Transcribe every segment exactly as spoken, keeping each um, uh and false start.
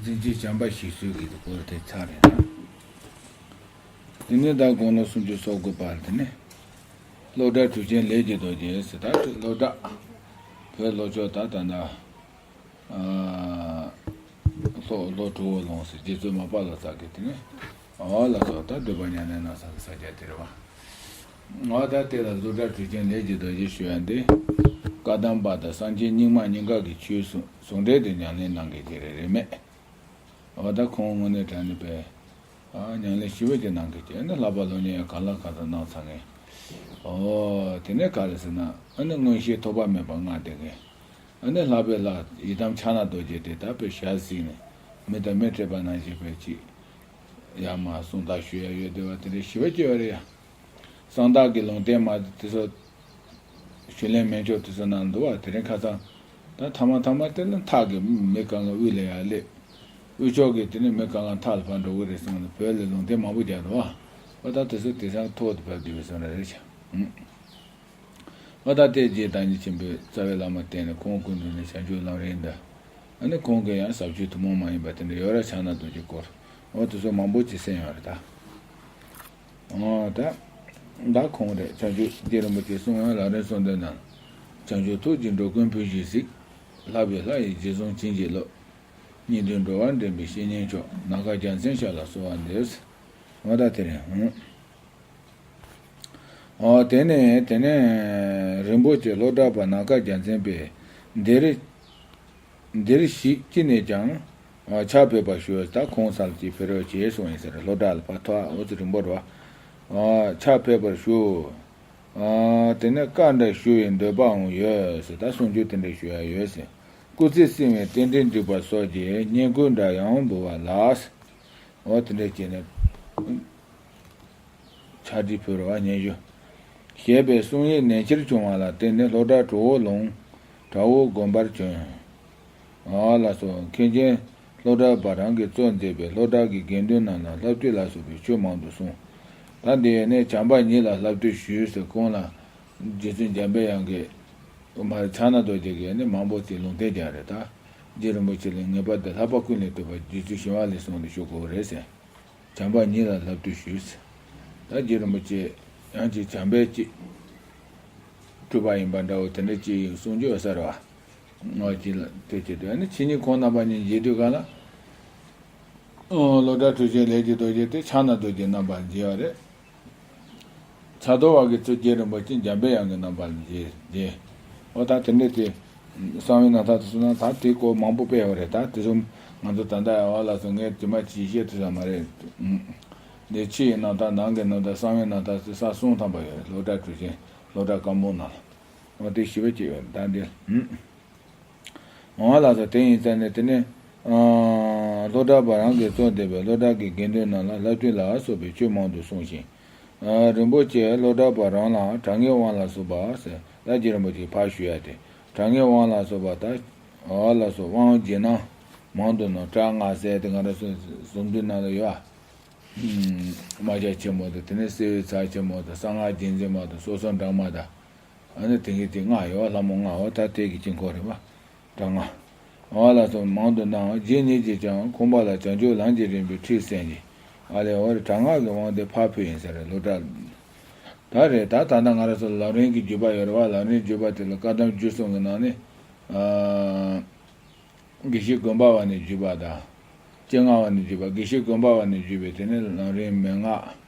འཛིན་བྱེད་བྱམས་པ་ཞིག་གསོས་ཀྱི་དུ་སྐོར་དེ་ཚར་རེད་ན། དེ་ནས་ད་དགུང་ལོ་སུམ་ཅུ་སོ་དགུ་པར་དེ་ནས་སློབ་གྲྭ་གྲུབ་ཆེན་ལས་ཀྱི་རྡོ་རྗེ་ཟེར་ད་སློབ་གྲྭ་བོད་ལྷོ་ཕྱོགས་ད་ད་ད། ལྷོ་ལྷོ་གྲུ་བོ་ལུང་ཟེར་རྗེ་བཙུན་མ་པ་ལོ་ཙཱ་གི་དེ་ནས་ཨོ་ལ་སོགས་ད་སྒྲུབ་པ་ཉམས་ལེན་གནང་ས་གི་ས་སྐྱ་དེ་རེད་བ། ཨོ་ད་དེ་ལ་སློབ་གྲྭ་གྲུབ་ཆེན་ལས་ཀྱི་རྡོ་རྗེ་ཞུ་ཡ་འདི་བཀའ་གདམས་པ་དང་སངས་རྒྱས་རྙིང་མ་གཉིས་ཀ་གི་ཆོས་ཟུང་ཟུང་འབྲེལ་དུ་ཉམས་ལེན་གནང་མཁན་ཅིག་རེད་རེད་མེད། ཨོ་ད་ཁོང་དངོས་གནས་དྲང་གནས་པས། ཨ་ཉམས་ལེན་ཞི་བ་ཅིག་གནང་གི་ཅེས་ནི་བསླབ་པ་སློབ་གཉེར་ཡང་གང་ལ་གང་འཚམ་གནང་ཚར་ངེས། ཨོ་དེ་ནས་ག་རེ་ཟེར་ན་ཨ་ནི་མངོན་ཤེས་ཐོགས་པ་མེད་པར་མངའ་བསྡད་མཁན། ཨ་ནི་ལྷག་པའི་ལྷ་ཡི་དམ་ཕྱག་ན་རྡོ་རྗེ་དེ་ད་དཔེ་ཞལ་གཟིགས་ནས་མི་དང་མི་འཕྲད་པ་ནང་བཞིན་པའི་ཅིག་ཡར་མར་གསུང་བརྡ་ཞུ་ཡ་ཡོད་བསྡད་པ་དེ་འདྲའི་ཞི་བ་སྐྱེ་བ་རེད་ཡ། གསང་བདག་གི་ལུང་བསྟན་མ་དེ་ཚོ་ཞུ་ལན་མེད་ཆོག་དེ་ཚོ་ནང་འདུག་བ་དེ་རིང་ཁ་སང་ད་ཐ་མ་ཐ་མ་དེ་ལ་མཐའ་གི་མི་གང་ག་དབུས་ལ་ཡར་སླེབས། དབུས་ཕྱོགས་ཀྱི་དེ་ནས་མི་གང་ག་མཐའ་ལ་ཕར་འགྲོ་གི་རེད་གསུངས་ནས་བོད་ལ་ལུང་བསྟན་མང་པོ་རྒྱག་འདུག་བ། ཨོ་ད་དེ་ཚོ་དེང་སང་ཐོག་ཏུ་ཕེབས་བསྡད་པའི་བཟོ་འདྲ་རེད་ཤག་ཨོ་ད་ལྟའི་རྗེ་བདག་ཉིད་ཆེན་པོའི་རྩ་བའི་བླ་མ་བསྟེན་ནས་ཁོང་སྐུ་མདུན་ནས་བྱང་ཆུབ་ལམ་རིམ་དང་། ཨ་ནི་ཁོང་གིས་ཡང་ཟབ་ཆོས་ཐུན་མོང་མ་ཡིན་པ་དེ་འདྲ་ཡོད་ར་ཕྱག་ན་རྡོ་རྗེ་སྐོར་ཨོ་དེ་ཚོ་མང་པོ་ཅིག་གསན་ཡོད་རེད་ད། ཨོ་ད། ད་ཁོང་རེད་བྱང་ཆུབ་རྗེ་རིན་པོ་ཆེ་གསུང་བའི་ལམ་རིམ་གསུང་དོན་ནང་། བྱང་ཆུབ་ཐུགས་ཀྱི་འགྲོ་ཀུན་ཕུན་སུམ་ཚོགས། ལྷག་པའི་ལྷ་ཡི་རྗེས་བཟུང་བྱིན་གྱིས་རློབས། སྙིགས་དུས་འགྲོ་བ་འདྲེན་པའི་བཤེས་གཉེན་མཆོག་ནམ་མཁའ་རྒྱལ་མཚན་ཞབས་ལ་གསོལ་བ་འདེབས། ཨོ་ད་དེ་རེད་ཧུང་། ཨོ་དེ་ནས་དེ་ནས་རིན་པོ་ཆེ་སློབ་གྲྭ་པ་ནམ་མཁའ་རྒྱལ་མཚན་པས་འདིར། འདིར་གཤེགས་ཅི་ནས་ཀྱང་ཕྱག་ཕེབས་པར་ཞུ། ད་ཁོང་ས་ལ་ཅིག་ཕེབས་རོགས་བྱེད་གསུངས་ཡིན་ཟེར་སློབ་གྲྭ་ལ་ཕར་ཐོག་འོ་ཙི་རིང་པོ་རེད་བ། ཕྱག་ཕེབས་པར་ཞུ། དེ་ནས་བཀའ་འདྲ་ཞུ་བའི་འདོད་པའང་ཡོད་ཟེར་ད་གསུང་ཆོས་དེ་འདྲ་ཞུ་ཡ་ཡོད་ཟེར། སྐུ་ཚེ་བསྲིང་བའི་རྟེན་འབྲེལ་འགྲིག་པ་སོགས་ཀྱི་བསྙེན་བཀུར་འདྲ་ཡང་འབུལ་བ་ལགས། འོ་དེ་འདྲ་བྱས་ནས། ཕྱག་བྲིས་ཕུལ་བ་སྙན་ཞུ། ཞེས་པའི་གསུང་ཡིག་ནན་ཆེར་བྱུང་བ་ལ་བརྟེན་ནས་སློབ་གྲྭ་གྲོ་བོ་ལུང་བྲག་འོག་དགོན་པར་བྱོན། ཨ་ལགས་སོ། མཁན་ཆེན་སློབ་གྲྭ་པ་རང་གིས་གཙོ་མཛད་པའི་སློབ་གྲྭ་གི་དགེ་འདུན་རྣམས་ལ་ལྷ་བཏུས་ལ་སོགས་པའི་ཆོས་མང་དུ་གསུངས། ད་འདི་ཡས་ནས་བྱམས་པ་ཉིད་ལ་ལྷ་བཏུས་ཞུས་ཟེར་ཁོང་ལ་རྗེ་བཙུན་འཇམ་པའི་དབྱངས་ཀྱིས་མར་ཕྱག་ན་རྡོ་རྗེ་གིས་ནི་མང་པོ་ཅིག་ལུང་བསྟན་རྒྱག་རེད་ད། རྗེ་རིན་པོ་ཆེ་ལ་ངེས་པར་དུ་ལྷག་པ་ཀུན་ལས་བཏུས་པ་རྗེ་བཙུན་ཞི་བ་ལྷས་གསུངས་ཏེ་ཞུ་དགོས་རེད་ཟེར། བྱམས་པ་ཉིད་ལ་ལྷ་བཏུས་ཞུས། ད་རྗེ་རིན་པོ་ཆེ་ཡང་ཅིག་བྱམས་པས་ཅིག་སྤྲུལ་པ་ཡིན་པ་འདྲ་བོ་དེ་འདྲ་ཅིག་གསུང་རྒྱུ་ཡོད་ས་རེད་བ། ང་ཅིག་ལ་དེ་བྱེད་དུས་ཨ་ནི་ཕྱི་ཉིན་ཁོང་རྣམ་པ་གཉིས་མཇལ་དུས་ག་ལ། སློབ་གྲྭ་གྲུབ་ཆེན་ལས་ཀྱི་རྡོ་རྗེ་དེ་ཕྱག་ན་རྡོ་རྗེ་རྣམ་པར་མཇལ་བ་རེད། ཕྱག་རྡོར་བ་གི་ཚུལ་རྗེ་རིན་པོ་ཆེ་འཇམ་པའི་དབྱངས་ཀྱི་རྣམ་པ་ལ་མཇལ་མཇལ། ཨོ་ད་དེ་འདྲས་དེ། གསང་བའི་རྣམ་ཐར་དུ་སོང་ན་ད་དེ་སྐོར་མང་པོ་སྤེལ་ཡོད་རེད་ད་དེ་ཚོ་ང་ཚོ་ད་ལྟ་ཨོ་ལ་སོང་ངས་དེ་མ་ཅིག་བཤད་ཐུབ་ས་མ་རེད། འདི་ཕྱི་ཡི་རྣམ་ཐར་ནང་གི་རྣམ་ཐར་གསང་བའི་རྣམ་ཐར་ཟེར་ས་གསུམ་ཐམ་པ་ཡོད་རེད་སློབ་གྲྭ་གྲུབ་ཆེན་སློབ་གྲྭ་བཀའ་འབུམ་ནང་ལ། ཨོ་དེ་ཞིབ་པ་ཅིག་ཡོད་རེད་ད་འདི། འོང་བ་ལགས་སོ། དེ་ཡིན་ཙང་ནས་དེ་ནས། སློབ་གྲྭ་པ་རང་གིས་གཙོ་བསྡད་པའི་སློབ་གྲྭ་གི་དགེ་འདུན་རྣམས་ལ་ལྷ་བཏུས་ལ་སོགས་པའི་ཆོས་མང་དུ་གསུངས་ཤིང་། རིན་པོ་ཆེ་སློབ་གྲྭ་པ་རང་ལའང་དྲང་ངེས་དབང་ལ་སོགས་པ་ཟེར་ད་རྗེ་རིན་པོ་ཆེས་ཕར་ཞུ་ཡ་དེ་དྲང་ངེས་དབང་ལ་སོགས་པ་ད། འོ་ལགས་སོ་དབང་རྗེས་གནང་མང་དུ་གནང་དྲག་སྔགས་ཟེར་དེ་ང་རང་ཚོ་གཟུངས་བསྡུས་ནང་ལ་ཡོད་ཨ། རྨ་བྱ་ཆེན་མོ་དང་དེ་ནས་གསེར་འོད་ཚལ་ཆེན་མོ་དང་གསང་སྔགས་རྒྱུད་འཛིན་མ་དང་སོ་སོ་འབྲང་མ་དང་། ཨ་ནི་དེང་གི་དེ་ལྔ་ཡོད་ལྷ་མོ་ལྔ་འོ་ད་དེ་གི་དཀྱིལ་འཁོར་རེད་བ། དྲག་སྔགས། འོ་ལགས་སོ་མང་དུ་གནང་རྗེ་ཉིད་ཀྱིས་ཀྱང་ཁོང་པ་ལ་བྱང་ཆུབ་ལམ་གྱི་རིམ་པའི་ཁྲིད་གསན་གྱིས་ཨ་ལས་འོ་རེ་དྲག་སྔགས་ཀྱི་དབང་དེ་ཕར་ཕུལ་ཡིན་ཟེར་རེད་སློབ་གྲྭ། ད་རེད་ད་ད་ལྟ་ང་རང་ཚོ་ལམ་རིམ་གྱི་བརྒྱུད་པ་ཡོད་རེད་བ་ལམ་རིམ་བརྒྱུད་པ་དེ་ལ་བཀའ་གདམས་བརྒྱུད་གསུམ་གྱི་ནང་ནས། དགེ་བཤེས་དགོན་པ་བ་ནས་བརྒྱུད་པ་དང་། སྤྱན་སྔ་བ་ནས་བརྒྱུད་པ་དགེ་བཤེས་དགོན་པ་བ་ནས་བརྒྱུད་པའི་དེ་ནས་ལམ་རིམ་མན་ངག་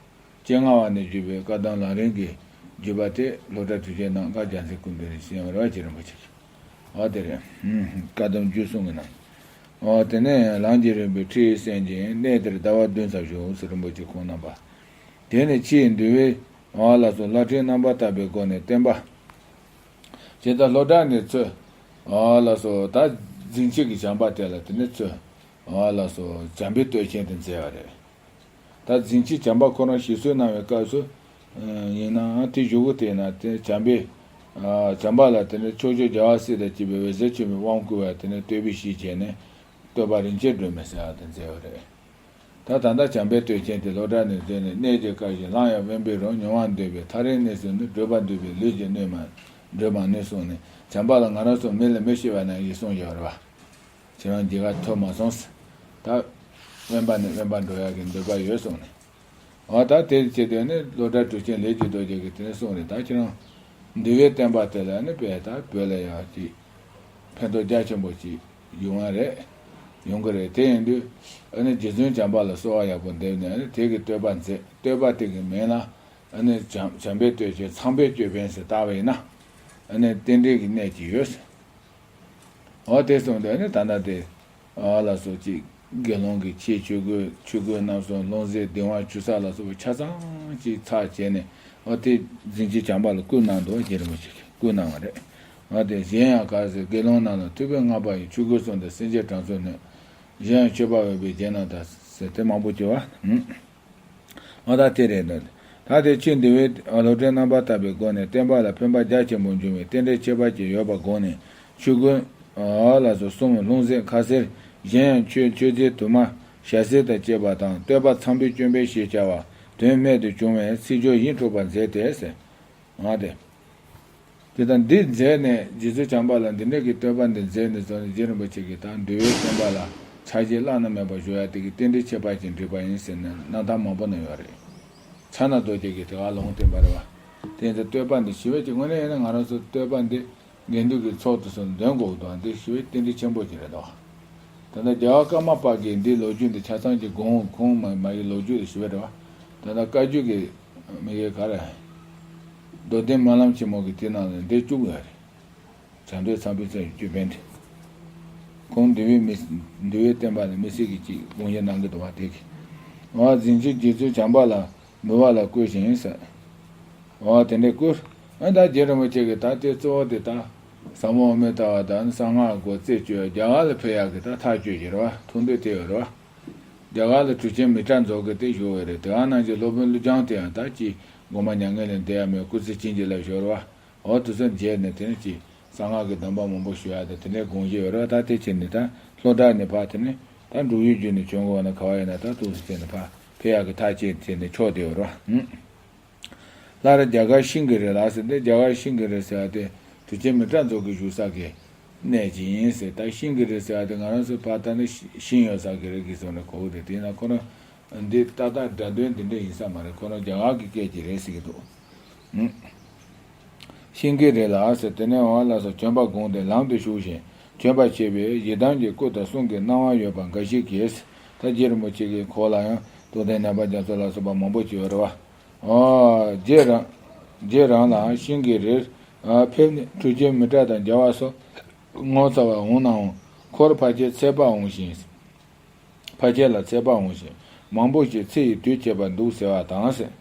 སྤྱན་སྔ་བ་ནས་བརྒྱུད་པའི་བཀའ་གདམས་ལམ་རིམ་གྱི་བརྒྱུད་པ་དེ་སློབ་གྲྭ་གྲུབ་ཆེན་ནང་བཀའ་རྒྱ་མཚན་སྐུ་མདུན་ནས་གསན་པ་རེད་བ་རྗེ་རིན་པོ་ཆེ་གིས། འོ་དེ་རེད། བཀའ་གདམས་བརྒྱུད་གསུམ་གྱི་ནང་། འོ་དེ་ནས་ལམ་གྱི་རིམ་པའི་ཁྲིད་གསན་ཅིང་གནས་དེར་ཟླ་བ་བདུན་ཙམ་བཞུགས་སུ་རིན་པོ་ཆེ་ཁོང་རྣམ་པ། དེ་ནས་ཕྱིའི་འདུལ་བའི་འོ་ལགས་སོ་ལྷ་ཁྲིད་རྣམ་པར་དག་པའི་སྒོ་ནས་བསྟན་པ། ཇི་ལྟར་སློབ་གྲྭ་ནས་ཚུར། ཨ་ལགས་སོ་ད་འཛིན་བྱེད་ཀྱི་བྱམས་པ་དེ་ལ་དེ་ནས་ཚུར། ཨ་ལགས་སོ་བྱམས་པའི་བསྟོད་ཆེན་དེ་མཛད་པ་རེད། ད་འཛིན་བྱེད་བྱམས་པ་ཁོ་རང་ཞིག་གསོ་གནང་བའི་སྐབས་སུ། ཡིན་ནའང་དེ་གཞུག་གུ་དེ་ན་དེ་བྱམས་པའི། བྱམས་པ་ལ་དེ་ནས་ཕྱོགས་བཅུའི་རྒྱལ་བ་སྲས་དང་བཅས་པའི་འོད་ཟེར་ཆེན་པོའི་དབང་བསྐུར་བ་དེ་ནས་བསྟོད་པའི་གཞི་བྱས་ནས་བསྟོད་པ་རིན་ཆེན་སྒྲོན་མེ་ཟེར་བ་དེ་མཛད་པ་རེད། ད་ད་ལྟ་བྱམས་པའི་བསྟོད་ཆེན་དེ་སློབ་གྲྭ་ནས་མཛད་ནས་གནས་ཀྱི་བཀའ་བཞིན་བླང་ཡང་དབེན་པའི་རོ་མྱོང་བ་འདོད་པའི་ཐག་རིང་གནས་སུ་ནི་བགྲོད་པ་འདོད་པའི་ལུས་ཀྱིས་གནོད་མ་བགྲོད་མ་ནུས་གསུངས་ནས་བྱམས་པ་ལ་ང་རང་ཚོ་མི་ལ་མི་ཤེས་པ་ན་ཡིས་གསུངས་ཡོད་རེད་བ། ཁྱེད་རང་འདི་ག་ཐོས་མ་སོང་ཟེར། ད་དབེན་པ་ནས་དབེན་པ་འགྲོ་ཡག་གི་འདོད་པ་ཡོད་གསུངས་ནས། འོ་ད་དེ་བྱེད་དུས་ནི་སློབ་གྲྭ་གྲུབ་ཆེན་ལས་ཀྱི་རྡོ་རྗེ་གིས་དེ་ནས་གསུངས་རེད། ད་ཁྱེད་རང་འདུལ་བའི་བསྟན་པ་དེ་ལ་ནི་དཔེ་ད་བོད་ལ་ཡག་ཅིག་ཕན་ཐོགས་རྒྱ་ཆེན་པོ་ཅིག་ཡོང་བ་རེད། ཡོང་གི་རེད། དེ་ཡིན་དུས་ཨ་ནི་རྗེ་བཙུན་བྱམས་པ་ལ་གསོལ་བ་ཡག་པོ་འདེབས་ནས་ཨ་ནི་དེ་གི་བསྟོད་པ་མཛད། བསྟོད་པ་དེ་གི་མིང་ལ་ཨ་ནི་བྱམས་བྱམས་པའི་བསྟོད་ཅིང་། ཚངས་པའི་ཅོད་པན་ཟེར་བཏགས་པ་ཡིན་ན་ཨ་ནི་རྟེན་འབྲེལ་གྱི་གནད་ཅིག་ཡོད་ཟེར། འོ་དེ་སོང་དུས་ནི་ད་ལྟ་དེ་ཨ་ལ་སོགས་ཀྱི་དགེ་སློང་གི་ཆེད་ཆོས་གོས། ཆོས་གོས་རྣམ་གསུམ། ལྷུང་བཟེད། གདིང་བ། ཆུ་ས་ལ་སོགས་པ་ཆ་ཚང་ཅིག་ཚར་བྱས་ནས། འོ་དེ་རྫིང་ཁྱི་བྱམས་པ་ལ་བསྐུར་གནང་འདུག། རྗེ་རིན་པོ་ཆེ་གིས་བསྐུར་གནང་བ་རེད། འོ་དེ་གཞན་ཡང་ག་ཟེར། དགེ་སློང་རྣམས་ལ་ཐུབ་པའི་བསྔགས་པ་ཡི། ཆོས་གོས་གསུམ་དང་སེམས་ཅན་གྲངས་མཚོ་ནི། གཞན་ཡང་མཆོད་པ་འོས་པའི་རྒྱན་རྣམས་དང་ཟེར་དེ་མང་པོ་བྱེད་པ། འོ་ད་དེ་རེད་འདུག། ད་དེ་ཕྱིས་འདུལ་བའི་སློབ་གྲྭའི་རྣམ་པར་དག་པའི་སྒོ་ནས་བསྟན་པ་ལ་ཕན་པ་རྒྱ་ཆེན་པོ་འབྱུང་བའི་རྟེན་འབྲེལ་ཁྱད་པར་ཅན་ཡོད་པ་དགོངས་ནས། ཆོས་གོས་ལ་སོགས་གསུམ། ལྷུང་བཟེད། ཁ་ཟས། གཞན་ཡང་མཆོད་མཆོད་རྫས་དུ་མ་ཞལ་ཟས་དང་བཅས་པ་དང་། བསྟོད་པ་ཚངས་པའི་ཅོད་པན་ཞེས་བྱ་བ་དོན་རྨད་དུ་བྱུང་བས་ཚིག་སྦྱོར་ཡིད་འཕྲོག་པར་མཛད་དེ་ཟེར། འོ་དེ། དེ་ལྟར་འདི་མཛད་ནས་རྗེ་བཙུན་བྱམས་པ་ལ་འདི་འདྲ་གི་བསྟོད་པ་འདི་མཛད་ནས་བཟུང་ནས་རྗེ་རིན་པོ་ཆེ་གིས་ད་འདུལ་བའི་བསྟན་པ་ལ་ཕྱག་རྗེས་བླ་ན་མེད་པ་བཞུགས་ཡ་དེ་གི་རྟེན་འབྲེལ་ཁྱད་པར་ཅན་འགྲིག་པ་ཡིན་ཟེར་ནས་རྣམ་ཐར་མང་པོ་ན་ཡོད་རེད། ཕྱག་ན་རྡོ་རྗེ་གིས་དེ་ག་ལུང་བསྟན་པ་རེད་བ། དེ་ཡིན་ཙང་བསྟོད་པ་འདི་ཞི་བའི་ཅིག་དངོས་གནས་ཡིན་ན་ང་རང་ཚོ་བསྟོད་པ་འདི་དགེ་འདུན་གྱི་ཚོགས་དེ་ཚོ་འདོན་དགོས་འདུག། འདི་ཞི་བའི་རྟེན་འབྲེལ་ཆེན་པོ་ཅིག་རེད་དོ། ད་ལྟ་རྒྱལ་བ་ཀརྨ་པ་གིས་འདིའི་ལོ་རྒྱུས་འདི་ཆ་ཚང་གི་དགོངས། ཁོང་མ་མ་ཡི་ལོ་རྒྱུས་དེ་ཞུ་བ་རེད་བ། ད་ལྟ་བཀའ་བརྒྱུད་ཀྱི་མི་ཡི་ག་རེ། མདོ་དོན་སྨོན་ལམ་ཆེན་མོ་གི་དེ་ནང་ལ་འདི་བཅུག་ཡོད་རེད། བྱམས་བསྟོད་ཚངས་པའི་ཚལ་གྱི་ཅོད་པན་དེ། ཁོང་འདུལ་བའི་མི། འདུལ་བའི་བསྟན་པ་ལ་མི་སྲིད་ཀྱི་ཅིག་དགོངས་བཞེས་གནང་གི་འདུག་བ་དེ་གི། འོ་རྫིང་ཁྱི་རྗེ་བཙུན་བྱམས་པ་ལ་འབུལ་བ་ལ་བསྐུར་ཞིང་ཟེར། འོ་དེ་འདྲའི་བསྐུར། ཨ་ད་རྗེ་རིན་པོ་ཆེ་གིས་ད་དེ་གཙོ་བོ་དེ་ད་ཟབ་མོ་འོད་མའི་ལྟ་བ་དང་གསང་སྔགས་སྒོ་རྩིས་བཅོས། རྒྱ་གར་ལ་ཕེབས་ཡག་གི་ད་ཐག་གཅོད་ཀྱི་རེད་བ། ཐུགས་འདུན་དེ་ཡོད་རེད་བ། རྒྱ་གར་ལ་གྲུབ་ཆེན་མི་ཏྲ་མཛོ་གི་དེ་བཞུགས་ཡོད་རེད། དེ་ག་ནང་བཞིན་སློབ་དཔོན་ཀླུ་སྦྱང་དེ་ཡང་ད་ཅིག་དགོངས་པ་མྱ་ངན་ལས་འདས་ཡ་མེད། སྐུ་ཚེ་བྱིན་གྱིས་བརླབས་ཤོར་བ། འོ་དེ་ཚོ་མཇལ་ནས་དེ་ནས་ཅིག་གསང་སྔགས་ཀྱི་སྡོམ་པ་མང་པོ་ཞུ་ཡ་དང་དེ་འདྲའི་དགོངས་བཞེས་ཡོད་རེད་བ། ད་དེ་བྱས་ནས་ད་ལྷོ་བྲག་ནས་ཕར་དེ་ནས་ད་འབྲུག་ཡུལ་བརྒྱུད་ནས་བྱོན་དགོས་ན་ག་བ་ཡིན་ན་ད་ཐུགས་སུ་བྱས་ནས་ཕར་ཕེབས་ཡག་གི་ཐག་བཅད་བྱས་ནས་ཆོག་བསྡད་ཡོད་རེད་བ། སླར་རྒྱ་གར་ཤིང་གི་རི་ལ་ཟེར་ཏེ། རྒྱ་གར་ཤིང་གི་རི་ཟེར་བ་དེ་གྲུབ་ཆེན་མི་ཏྲ་མཛོ་གི་བཞུགས་ས་གི་གནས་ཅིག་ཡིན་ཟེར། ད་ཤིང་གི་རི་ཟེར་བ་དེ་ང་རང་ཚོ་ཕར་ད་ནི་ཤིང་ཡོད་ས་གི་རི་གི་བཟོ་ནས་གོ་གི་རེད། དེ་ཡིན་ན་ཁོ་རང་འདི་ཏག་ཏག་སྒྲ་དོན་འདི་འདྲ་ཡིན་ས་མ་རེད། ཁོ་རང་རྒྱ་གར་གི་སྐད་ཅིག་རེད་ཟེར་གི་འདུག། ཤིང་གི་རི་ལ་ཟེར། དེ་ནས་འོ་ལ་སོགས་བྱོན་པ་དགོངས་ཏེ་ལམ་དུ་ཞུགས་ཤིང་བྱོན་པར་བྱེད་པའི་ཡི་དམ་གྱི་སྐུ་དང་གསུང་གི་གནང་བ་ཡོད་པ་འགའ་ཞིག་གིས། ད་རྗེ་རིན་པོ་ཆེ་གི་ཁོག་ལ་ཡང་རྟོགས་ལྡན་རྣམ་པར་རྒྱ་མཚོ་ལ་སོགས་པ་མང་པོ་ཅིག་ཡོད་རེད་བ། ཨོ། རྗེ་རང་། རྗེ་རང་ལའང་ཤིང་གི་རིར་ཕེབས་ནས་གྲུབ་ཆེན་མི་ཏྲ་དང་མཇལ་བ་སོགས་ངོ་མཚར་བ་འོང་ནའང་། འཁོར་ཕལ་ཆེར་ཚད་པར་འོང་ཞིང་། ཕལ་ཆེར་ལ་ཚད་པར་འོང་ཞིང་། མང་པོ་ཞིག་ཚེ་ཡི་དུས་བྱེད་པར་འདུག་ཟེར་བ་དང་ཟེར།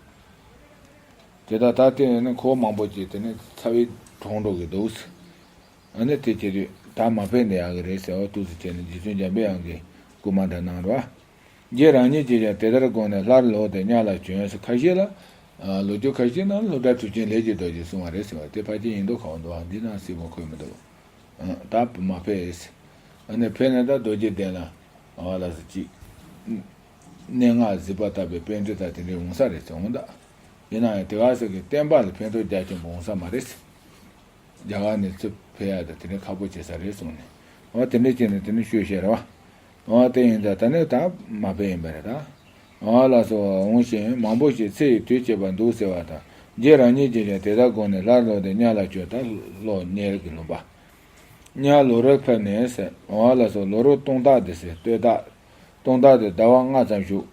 དེ་ལྟར་ད་དེ་ནི་འཁོར་མང་པོ་ཅིག་དེ་ནི་ཚ་བའི་གྲོངས་འགྲོ་གི་འདུག་ཟེར། ཨ་ནི་དེ་བྱེད་དུས་ད་མ་ཕེབས་ནས་ཡག་གི་རེད་ཟེར་བ་འདུག་ཟེར་བྱས་ནས་རྗེ་བཙུན་འཇམ་པའི་དབྱངས་ཀྱིས་སྐུལ་མ་འདྲ་གནང་རོ། རྗེ་རང་ཉིད་ཀྱིས་ཀྱང་དེ་ལྟར་དགོངས་ནས་སླར་ལོག་སྟེ་གཉའ་ལ་བྱོན་ཟེར། ཁ་ཤས་ལ། ཨ། ལོ་རྒྱུས་ཁ་ཤས་ནང་སློབ་གྲྭ་གྲུབ་ཆེན་ལས་ཀྱི་རྡོ་རྗེས་གསུངས་པ་རེད་ཟེར་བ་དེ་ཕལ་ཆེར་ཡིན་མདོག་ཁ་པོ་འདུག། ཨ། འདི་ནང་གཟིགས་མོ་འཁོད་མི་འདུག། ཨ། ད་མ་ཕེབས་ཟེར། ཨ་ནི་ཕེབས་ནས་ད་རྡོ་རྗེ་གདན་ལ། ཨ། ལ་ཟེར་ཅིག། སྙན་ངག་གཟིགས་པ་ལྟ་བུའི་པཎྜི་ཏ་དེ་འདྲའི་འོང་ས་རེད་ཟེར། འོང་ད། ཡིན་ན་ཡང་དེ་ག་ཟེར་གི་བསྟན་པ་ལ་ཕན་ཐོགས་རྒྱ་ཆེན་པོ་འོང་ས་མ་རེད་ཟེར། རྒྱ་གར་ནས་ཚུར་ཕེབས་ཡ་དང་དེ་འདྲའི་ཁག་པོ་བྱེད་ས་རེད་གསུངས་ནས། འོ་དེ་འདྲ་བྱས་ནས་དེ་ནས་ཤོད་བཤད་རེད་བ། འོ་དེ་ཡིན་ཙང་ད་ནི་ད་མ་ཕེབས་ཡིན་པ་རེད་ད། འོ་ལགས་སོ། འོང་ཞིང་མང་པོ་ཞིག་ཚེ་ཡི་དུས་བྱེད་པར་འདུག་ཟེར་བ་དང་། རྗེ་རང་ཉིད་ཀྱིས་ཀྱང་དེ་ལྟར་དགོངས་ནས་སླར་ལོག་སྟེ་གཉའ་ལ་བྱོན། ད་ལོག་གཉའ་གི་ལུང་པ། གཉའ་ལོ་རུ་ཕེབས་ནས་ཟེར། འོ་ལགས་སོ། ལོ་རུ་སྟོང་རྟགས་འདི་ཟེར། སྟོད་རྟགས། སྟོང་རྟགས་འདི་ཟླ་བ་ལྔ་ཙམ་བཞུགས།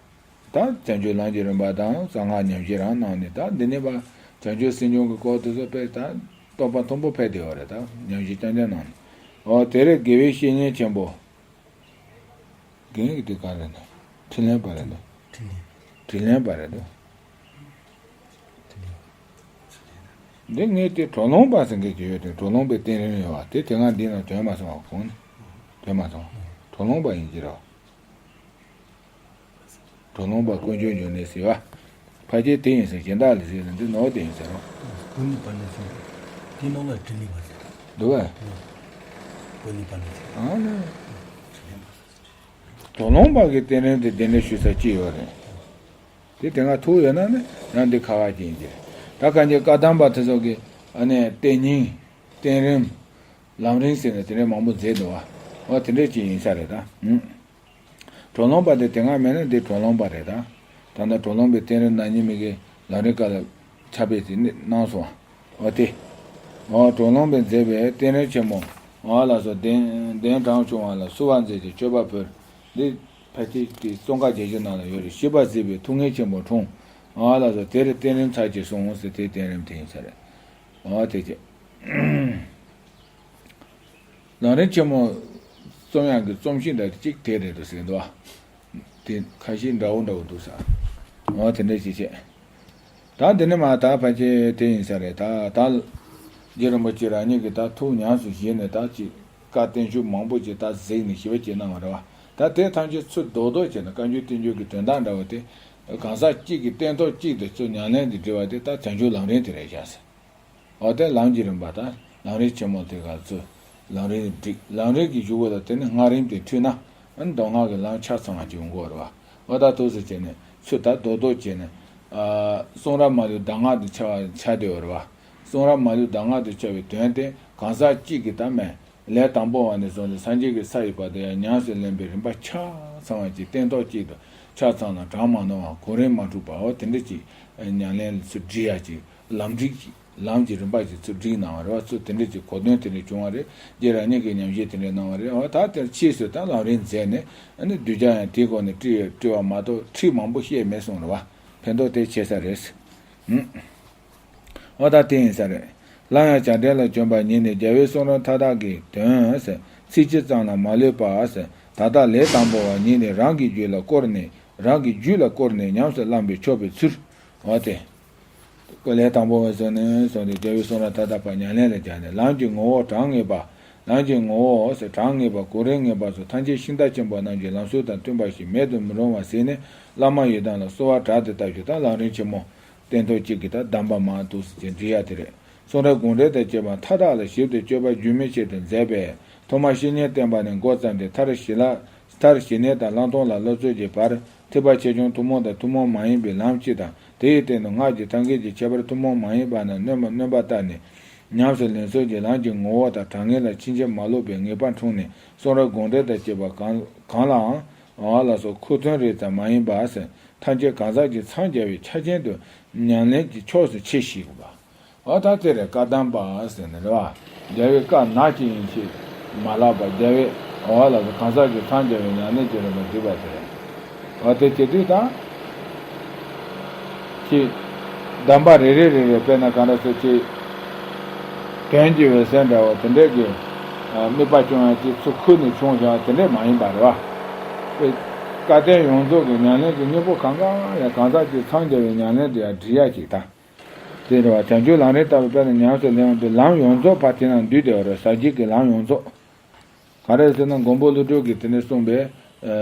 ད་བྱང་ཆུབ་ལམ་གྱི་རིམ་པ་དང་གསང་སྔགས་ཉམས་བཞེས་རང་གནང་ནས། ད་འདི་ནས་ཕར་བྱང་ཆུབ་སེམས་མྱོང་གི་སྐོར་དེ་ཚོ་དཔེ་ད་རྟོགས་པ་མཐོན་པོ་ཕེབས་བསྡད་ཡོད་རེད། ད་ཉམས་བཞེས་རྐྱང་རྐྱང་གནང་ནས། འོ་དེར་དགེ་བའི་བཤེས་གཉེན་ཆེན་པོ། རྒན་གྱི་དེ་ག་རེད་ན། འཕྲིན་ལས་པ་རེད་འདུག། འཕྲིན་ལས། འཕྲིན་ལས་པ་རེད་འདུག། འདི་ངས་དེ་གྲོ་ལུང་པ་ཟེར་མཁན་ཅིག་ཡོད་དེ། གྲོ་ལུང་པའི་བསྟན་རིམ་ཡོད་པ་དེ་དེ་སྔ་འདི་ནང་ཐོན་མ་སོང་བ། གོང་ནས་ཐོན་མ་སོང་བ། གྲོ་ལུང་པ་ཡིན་གྱི་རེད་བ། གྲོ་ལུང་པ་དཀོན་མཆོག་འབྱུང་གནས་ཟེར་བ། ཕལ་ཆེར་དེ་ཡིན་ཟེར། གཞན་དག་ལ་ཟེར་ན་འདི་ནོར་དེ་ཡིན་ཟེར་རོ། བོད་ནས་པར་ནས་སོང་། དེ་ནང་ལ་འཕྲིན་ལས་པ་ཟེར། འདུག་བས། བོད་ནས་པར་ནས་སོང་། ཨ་ནི། འཕྲིན་ལས་པ་ཟེར། གྲོ་ལུང་པ་གི་བསྟན་རིམ་དེ་འདི་འདྲ་ཞུ་ས་ཅི་ཡོད་རེད། དེ་དེ་སྔ་ཐུག་ཡོད་ན་ནི་ཡང་འདི་ཁ་ཁ་ཅིག་ཡིན་གྱི་རེད། ད་གང་ཅི་བཀའ་གདམས་པ་དེ་ཚོ་གི་ཨ་ནི་བསྟན་རྙིང་། བསྟན་རིམ། ལམ་རིམ་ཟེར་ནས་དེ་འདྲའི་མང་པོ་མཛད་འདུག་བ། འོ་དེ་འདྲ་ཅིག་ཡིན་ས་རེད་ད། ཨུམ། གྲོ་ལོང་པ་དེ་དེ་སྔ་མེད་ན་འདི་གྲོ་ལོང་པ་རེད་ད། ད་ནི་གྲོ་ལོང་པའི་བསྟན་རིམ་ན་ཉི་མི་གི་ལམ་རིམ་ཀ་ལ་ཁྱབ་པའི་དེ་ནི་གནང་སོང་བ། འོ་དེ། འོ་གྲོ་ལོང་པས་མཛད་པའི་བསྟན་རིམ་ཆེན་མོ། འོ་ལགས་སོ། གདན་གདན་དྲངས་བྱུང་བ་ལ་བསུ་བ་མཛད་ཅིང་མཆོད་པ་ཕུལ། འདི་ཕལ་ཆེར་གྱི་གསུང་ཁ་རྒྱལ་གཞུང་ནང་ལ་ཡོད་རེད། ཤིས་པ་གཟིགས་པའི་ཐུགས་ངལ་ཆེན་པོ་འཁྲུངས། འོ་ལགས་སོ། དེར་བསྟན་རིམ་ཚར་གཅིག་སོང་ཟེར། དེ་བསྟན་རིམ་དེ་ཡིན་ས་རེད། འོ་དེ་ཅི། ལམ་རིམ་ཆེན་མོ་རྩོམ་ཡག་གི་རྩོམ་གཤིས་འདྲ་གཅིག་དེ་རེད་འདུག་ཟེར་འདུག་ཨ། དེ་ཁ་ཤས་འདྲ་བོ་འདྲ་བོ་འདུག་ས། འོ་དེ་འདྲ་ཅིག་བྱས། ད་འདི་ནས་མ་ད་ཕལ་ཆེར་དེ་ཡིན་ས་རེད། ད་ད་རྗེ་རིན་པོ་ཆེ་རང་ཉིད་ཀྱིས་ད་ཐུགས་ཉམས་སུ་བཞེས་ནས་ད་ཅིག་བཀའ་བསྟན་བཅོས་མང་པོ་ཅིག་ད་གཟིགས་ནས་ཞིབ་པ་བྱས་གནང་བ་རེད་བ། ད་དེ་ཐམས་ཅད་ཚུར་རྡོག་རྡོག་བྱས་ནས་བཀའ་འགྱུར་བསྟན་འགྱུར་གྱི་དོན་དག་འདྲ་བོ་དེ་གང་ཟག་གཅིག་གི་སྟན་ཐོག་གཅིག་ཏུ་ཚུར་ཉམས་ལེན་དུ་བསྒྲིལ་བ་དེ་ད་བྱང་ཆུབ་ལམ་རིམ་དེ་རེད་བཞག་ཟེར། འོ་དེ་ལམ་གྱི་རིམ་པ་དང་ལམ་རིམ་ཆེན་མོ་དེ་ག་ཚོད་ལམ་རིམ་བསྒྲིགས། ལམ་རིམ་གྱི་གཞུག་གུ་ལ་དེ་ནི་སྔགས་རིམ་དེ་འཁྲིད་ན་མདོ་སྔགས་ཀྱི་ལམ་ཆ་ཚང་བ་ཅིག་ཡོང་གི་ཡོད་རེད་བ། འོ་ད་འདུག་སེ་བྱས་ནས་ཚུར་ད་རྡོག་རྡོག་བྱས་ནས། ཨ་གསུང་རབ་མ་ལུས་གདམས་ངག་ཏུ་ཆ་བ་ཆ་བསྡད་ཡོད་རེད་བ། གསུང་རབ་མ་ལུས་གདམས་ངག་ཏུ་ཆ་བའི་དོན་དེ་གང་ཟག་གཅིག་གིས་ད་མེད། ལས་དང་པོ་བ་ནས་བཟུང་སྟེ་སངས་རྒྱས་ཀྱི་ས་ཡི་བར་དུ་ཡང་ཉམས་སུ་ལེན་པའི་རིམ་པ་ཆ་ཚང་བ་ཅིག་སྟན་ཐོག་གཅིག་ཏུ་ཆ་ཚང་ལ་གྲངས་མ་ནོར་བ་གོ་རིམ་མ་འཁྲུགས་པ་འོ་དེ་འདྲ་ཅིག་ཉམས་ལེན་ལ་ཚུར་སྒྲིལ་ཡག་ཅིག་ལམ་སྒྲིག་ཅིག་ལམ་གྱི་རིམ་པ་ཅིག་ཚུར་སྒྲིག་གནང་བ་རེད་བ། ཚུར་དེ་འདྲ་ཅིག་གོ་དོན་དེ་འདྲ་བྱུང་བ་རེད། རྗེ་རང་ཉིད་ཀྱིས་ཉམས་བཞེས་དེ་འདྲ་གནང་བ་རེད། འོ་ད་དེར་ཕྱིས་སུ་ད་ལམ་རིམ་མཛད་ནས་ཨ་ནི་གདུལ་བྱ་ཡང་དེའི་སྒོ་ནས་བཀྲི་བཀྲི་བ་མ་གཏོགས་ཁྲིད་མང་པོ་བཤད་མེད་གསུངས་རེད་བ། ཕན་ཐོགས་དེ་ཆེ་ས་རེད། ཧུམ། འོ་ད་དེ་ཡིན་ས་རེད། སླར་ཡང་བྱ་བྲལ་ལ་བྱོན་པ་ཉིད་ནས་རྒྱལ་བའི་གསུང་རབ་མཐའ་དག་གི་དོན་ཟེར་ཚིག་གཅིག་ཙམ་ལ་མ་ལུས་པ་ཟེར། ད་ལྟ་ལས་དང་པོ་བ་ཉིད་ནས་རང་གི་རྒྱུད་ལ་བསྐོར་ནས་རང་གི་རྒྱུད་ལ་བསྐོར་ནས་ཉམས་སུ་བླངས་པས་ཆོག་པའི་ཚུལ། འོ་དེ། ལས་དང་པོ་བ་ཟེར་ནས་སོང་སྟེ་རྒྱལ་བའི་གསུང་རབ་མཐའ་དག་པ་ཉམས་ལེན་ལ་སྦྱར་ནས་ལམ་གྱི་ངོ་བོ་གྲངས་ངེས་པ། ལམ་གྱི་ངོ་བོ་ཟེར་གྲངས་ངེས་པ་གོ་རིམ་ངེས་པ་སོགས་ཐམས་ཅད་ཤིང་རྟ་ཆེན་པོ་རྣམས་ཀྱི་ལམ་སྲོལ་དང་མཐུན་པ་ཞིག་མེད་དུ་མི་རུང་བ་གཟིགས་ནས་བླ་མ་ཡི་དམ་ལ་གསོལ་བ་དྲག་སྟེ་བཏབ་ཞིང་ད་ལམ་རིམ་ཆེན་མོ། སྟན་ཐོག་གཅིག་གི་ད་གདམས་པ་མང་དུ་སེ་བྱས་འབྲི་ཡ་དེ་རེད། གསུང་རབ་དགོངས་འགྲེལ་དང་བཅས་པ་མཐའ་དག་ལ་ཞིབ་ཏུ་དཔྱོད་པ་རྒྱུན་མི་ཆད་དུ་མཛད་པས་ཐོག་མར་བཤེས་གཉེན་བསྟེན་པ་ནས་འགོ་བརྩམས་ཏེ་མཐར་ཞི་ལྷག་མཐར་ཞི་གནས་དང་ལྷག་མཐོང་ལ་སློབ་ཚུལ་གྱི་བར་ཐེག་པ་ཆེ་ཆུང་ཐུན་མོང་དང་ཐུན་མོང་མ་ཡིན་པའི་ལམ་སྤྱི་དང་དེ་ཡི་སྟེང་དུ་སྔགས་ཀྱི་ཐབས་མཁས་ཀྱི་ཁྱད་པར་ཐུན་མོང་མ་ཡིན་པ་རྣམས་སྣོན་པ་སྣོན་པ་ལྟར་ནས་ཉམས་སུ་ལེན་ཚུལ་གྱི་ལམ་གྱི་ངོ་བོ་དང་དྲང་ངེས་ལ་ཕྱིན་ཅི་མ་ལོག་པའི་ངེས་པ་འཁྲུངས་ནས་གསུང་རབ་དགོངས་འགྲེལ་དང་བཅས་པ་གང་གང་ལའང་འོ་ལ་སོགས་ཁུ་ཚུར་རེ་ཙམ་མ་ཡིན་པ་ཟེར། ཐམས་ཅད་གང་ཟག་གིས་འཚང་རྒྱ་བའི་ཆ་རྐྱེན་དུ་ཉམས་ལེན་གྱི་ཕྱོགས་སུ་ཆེ་ཞིག་པ། འོ་ད་དེ་རེད་བཀའ་གདམས་པ་ཟེར་ནི་རེད་བ། རྒྱལ་བའི་བཀའ་ནག་ཅིག་ཡིན་ཞེས་མ་ལབ་པར་རྒྱལ་བའི་འོ་ལ་གང་ཟག་གིས་འཚང་རྒྱ་བའི་ཉམས་ལེན་གྱི་རིམ་པ་འདུས་པ་དེ་རེད། འོ་དེ་བྱེད་དུས་ད། ཅིག་གདམས་པ་རེ་རེ་རེ་རེ་དཔེར་ན་གང་འདྲ་ཟེར་ཅིག་དོན་གྱི་འོད་གསལ་འདྲ་བོ་དེ་འདྲས་ཀྱི་དམིགས་པ་སྐྱོང་ཡ་ཅིག་ཚུར་ཁུར་ནས་བྱུང་བཞག་དེ་འདྲས་མ་ཡིན་པ་རེད་བ། བཀའ་བསྟན་ཡོངས་རྫོགས་ཀྱི་ཉམས་ལེན་གྱི་སྙིང་པོ་གང་ག་ཡང་གང་ཟག་གིས་འཚང་རྒྱ་བའི་ཉམས་ལེན་དེ་ཡང་འབྲི་ཡ་ཅིག་དང་། དེ་རེད་བ། བྱང་ཆུབ་ལམ་རིམ་ལྟ་བུ་དཔེར་ན་ཉམས་སུ་ལེན་འོང་དུས་ལམ་ཡོངས་རྫོགས་ཕར་དེ་ན་འདུས་བསྡད་པ་རེད། ཟབ་རྒྱས་ཀྱི་ལམ་ཡོངས་རྫོགས། ག་རེ་ཟེར་ན་མགོན་པོ་ཀླུ་སྒྲུབ་ཀྱིས་དེ་ནས་གསུངས་པའི་